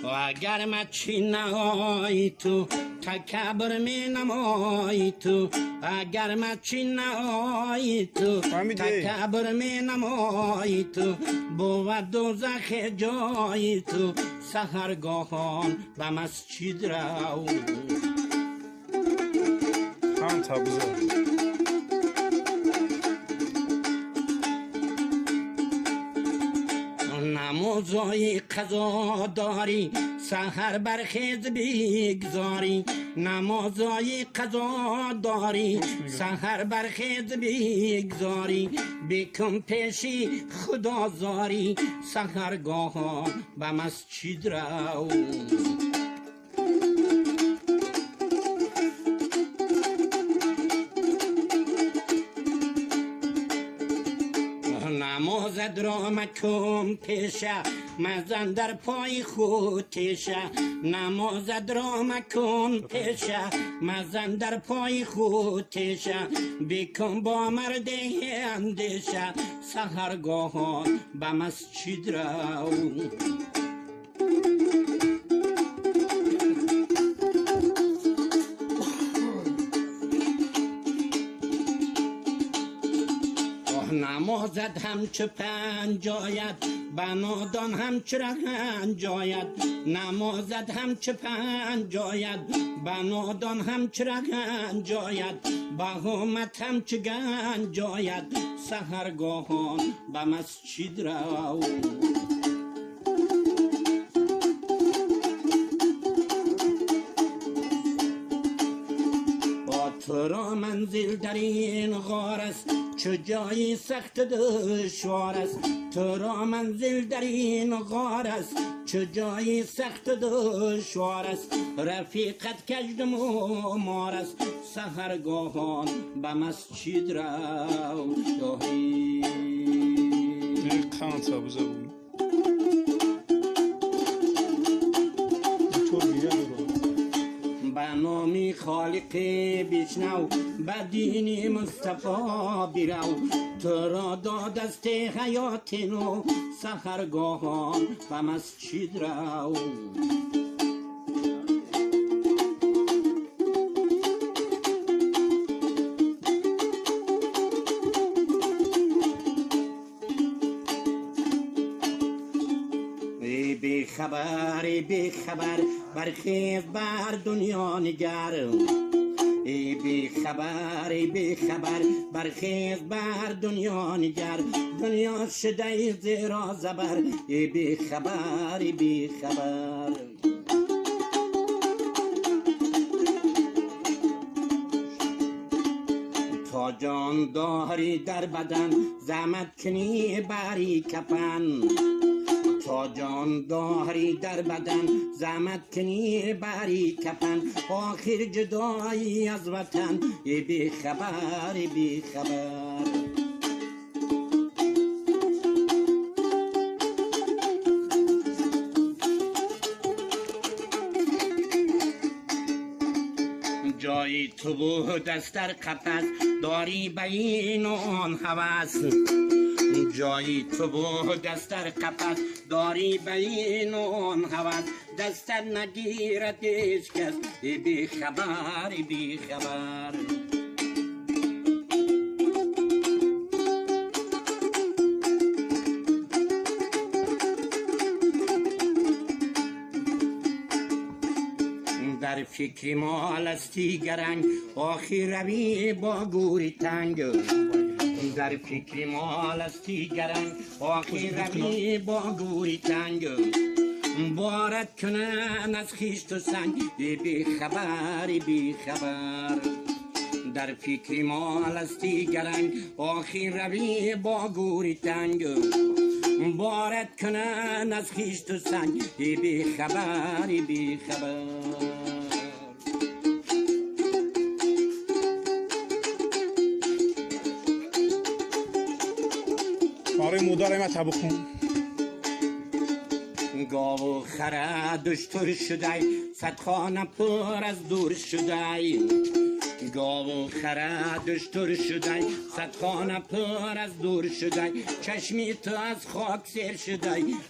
Агар мачи наои ту такаббур менамои ту, агар мачи наои ту такаббур менамои ту, бувад дӯзах ҷои ту, саҳаргоҳон ба масҷид рав. Намозҳои қазо дорӣ, саҳар бархез бигзорӣ. Намозҳои қазо дорӣ, саҳар бархез бигзорӣ. Бикун пеши Худо зорӣ, саҳаргоҳон ба масҷид рав. Намозат ро макун пеша, мазан дар пои худ теша. Намозат ро макун пеша, мазан дар пои худ теша. Бикун бо марде андеша, саҳаргоҳон ба масҷид рав. Намозат ҳамчу панҷ ояд, ба нодон ҳамчу ранҷ ояд. Намозат ҳамчу панҷ ояд, ба нодон ҳамчу ранҷ ояд. Ба ҳумат ҳамчу ганҷ ояд, саҳаргоҳон ба масҷид рав. Туро манзил дар ин ғор аст, чу ҷои сахт душвор аст. Туро манзил дар ин ғор аст, чу ҷои сахт душвор аст. Рафиқат каждуму мор аст, саҳаргоҳон ба масҷид рав. Ба номи Холиқи бишнав, ба дини Мустафо бирав. Туро додасти ҳаёти ну, саҳаргоҳон ба масҷид рав. Эй бехабар, эй бехабар, бархез бар дунё нигар. Эй бехабар, эй бехабар, бархез бар дунё нигар. Дунё шудаи зеро забар, эй бехабар, эй бехабар. То ҷон дорӣ дар бадан, заҳмат кунӣ бари кафан. То ҷон дорӣ дар бадан, заҳмат кунӣ бари кафан. Охир ҷудоӣ аз ватан, эй бехабар, эй бехабар. Ҷои ту буд аст дар қафас, дорӣ ба ин он ҳавас. Ҷои ту буд аст дар қафас, дорӣ ба ин он ҳавас. Дастат нагирад ҳеҷ кас, эй бехабар, эй бехабар. Дар фикри мол асти гаранг, охир равӣ бо гӯри танг. Дар фикри мол асти гаранг, охир равӣ бо гӯри танг. Борат кунанд аз хишту санг, эй бехабар, эй бехабар. Дар фикри мол асти гаранг, охир равӣ бо гӯри танг. Борат кунанд аз хишту санг, эй бехабар, эй бехабар. Барои модари ман табухун. Гову хара душтур шудай, садхона пур аз дур шудай. Гову хара душтур шудай, садхона пур аз дур шудай. Чашми ту аз хок сер шудай.